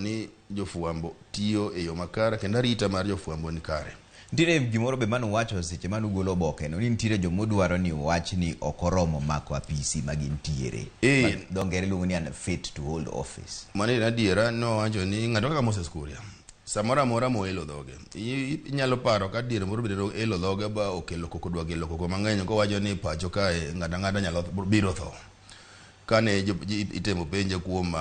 ni jofwambo tiyo e yo makare kendo arita mar jofwambo ni kare. Nitiere gimoro be manuwacho seche manugolo oboke no ni nitiere jomodwaro ni wach ni ok oromo mako apisi ma gintiere. Ma dho ngere luongo ni unfit to hold office. Mano en adiera nowacho ni ng'ato kaka Moses Kuria samoro amora moelo dhoge inyalo paro ka diere moro bende elo dhoge ba okelo koko dwa kelo koko mang'eny kowacho ni pacho kae ng'ato ang'ata nyalo biro tho kane itemo penje kuom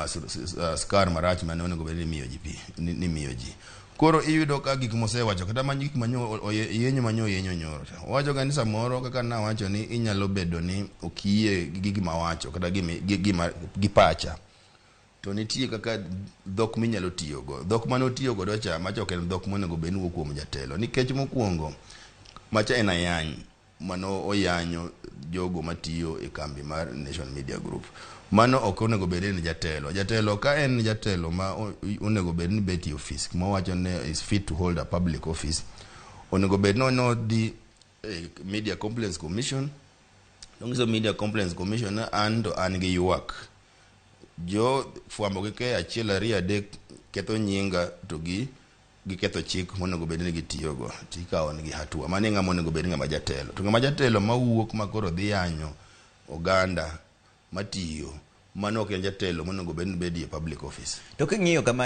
skar marach mane onego bed ni imiyo ji pi ni imiyo ji. Koro iyudo ka gik mosewacho kata mana gik manyo yenyo manyo yenyo nyoro cha owacho ga ni samoro kaka nawacho ni inyalo bedo ni ok iyie gi gima awacho kata gima gi pacha to nitie kaka dhok minyalo tiyogo. Dhok mane otiyo godo cha macha ok en dhok monego bed ni wuok kuom jatelo nikech mokwongo macha en ayany mano oyanyo jogo matiyo e kambi mar Nation Media Group. Mano ok onego bed ni en jatelo. Jatelo ka en jatelo ma onego bed ni bet e ofis kuma wacho ni is fit to hold a public office, onego bed ni nodhi e Media Complaints Commission, nonyiso Media Complaints Commission ni an to an gi ywak. Jo fwambo gi keyo achiel ariyo adek ketho nyinga to gi giketho chik monego bed ni gitiyogo tikawo negi hatua. Mano e ng'ama onego bed ng'ama jatelo. To ng'ama jatelo mawuok ma koro dhi yanyo oganda matiyo, mano ok en jatelo monego bed ni bedie public office. To king'iyo kamae